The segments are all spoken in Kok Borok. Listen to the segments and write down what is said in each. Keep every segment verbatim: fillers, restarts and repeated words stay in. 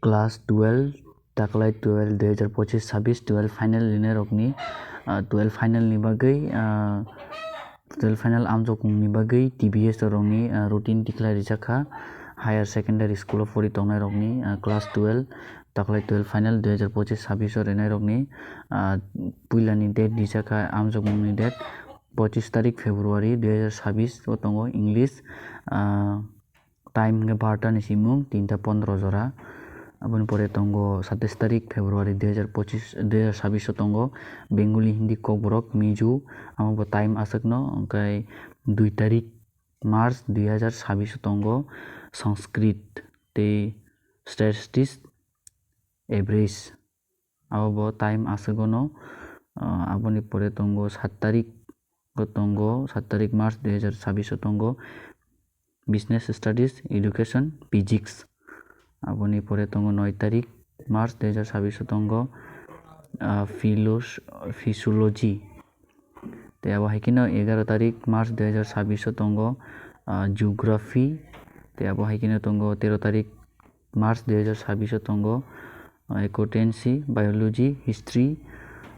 Class twelve, taklai twelve, dui hazar pochis sabis twelve final rinai rokni, ah, twelve final ni bagwi, ah, twelve final amjokmung ni bagwi T B S rokni, ah, routine declare rijak kha. Higher secondary school o pori tongnai rokni, ah, class twelve, taklai twelve final dui hazar pochis sabis o rinai rokni, ah, puila ni date rijak kha, amjokmung ni date pochis tarik February dui hazar sabis o tongo. English, ah, time hwnkhe barta ni simung tinta pondro jora. Aboni pore tongo satais tarik February dui hazar pochis, dui hazar sabis o tongo Bengali, Hindi, Kokborok, Mizo, amo bo time aswkno, hwnkhe dui tarik March dui hazar sabis o tongo Sanskrit tei Statistics, average. Abo bo time aswk ono, ah, aboni pore tongo sat tarik o tongo, sat tarik March dui hazar sabis o tongo Business Studies, Education, Physics. Aboni pore tongo noi tarik March dui hazar sabis o tongo, ah, Philos-, Physiology. Tei abo hai kheno egaro tarik March dui hazar sabis o tongo, ah, Geography. Tei abo hai kheno tongo tero tarik March dui hazar sabis o tongo, ah, Accountancy, Biology, History.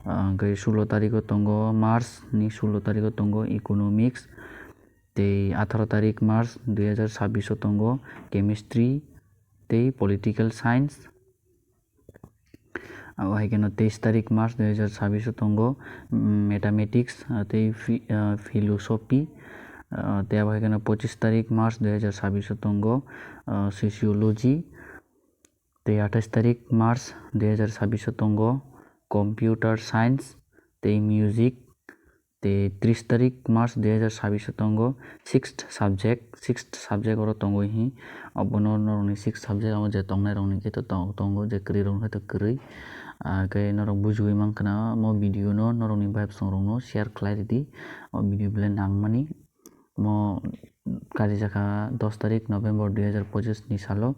Ah, hwnkhe sulo tarik o tongo, March ni sulo tarik o tongo Economics. Tei atharo tarik March dui hazar sabis o tongo Chemistry tei Political Science. Abo hai kheno teis tarik March dui hazar sabis o tongo, mm, Mathematics, ah, tei phi-, ah, Philosophy. Ah, tei abo hai kheno pochis tarik March dui hazar sabis o tongo, ah, Sociology. Tei athais tarik March dui hazar sabis o tongo Computer Science tei Music. Tei tris tarik March dui hazar sabis o tongo sixth subject, sixth subject oro tongo hi. Abono norokni sixth subject amo je tongnai rokni khe to tong-, tongo, je kwrwi rokni khe to kwrwi. Ah, khe norok bujiwi mankha na mo video no norokni bai bwsong rokno share khlai ridi. O video belai nangmani. Mo kari jakha dos tarik November dui hazar pochis ni salo,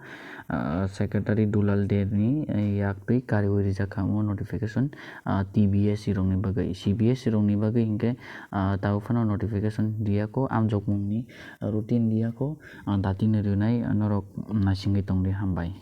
ah, Secretary Dulal Deb ni, eh, yak twi kariwi rijak kha mo notification, ah, T B S C rokni bagwi, C B S C rokni bagwi hinkhe, ah, tabuk phano notification riyako, amjokmungni routine riyako, ah, datina rinai norok naisingwi tongdi, hambai.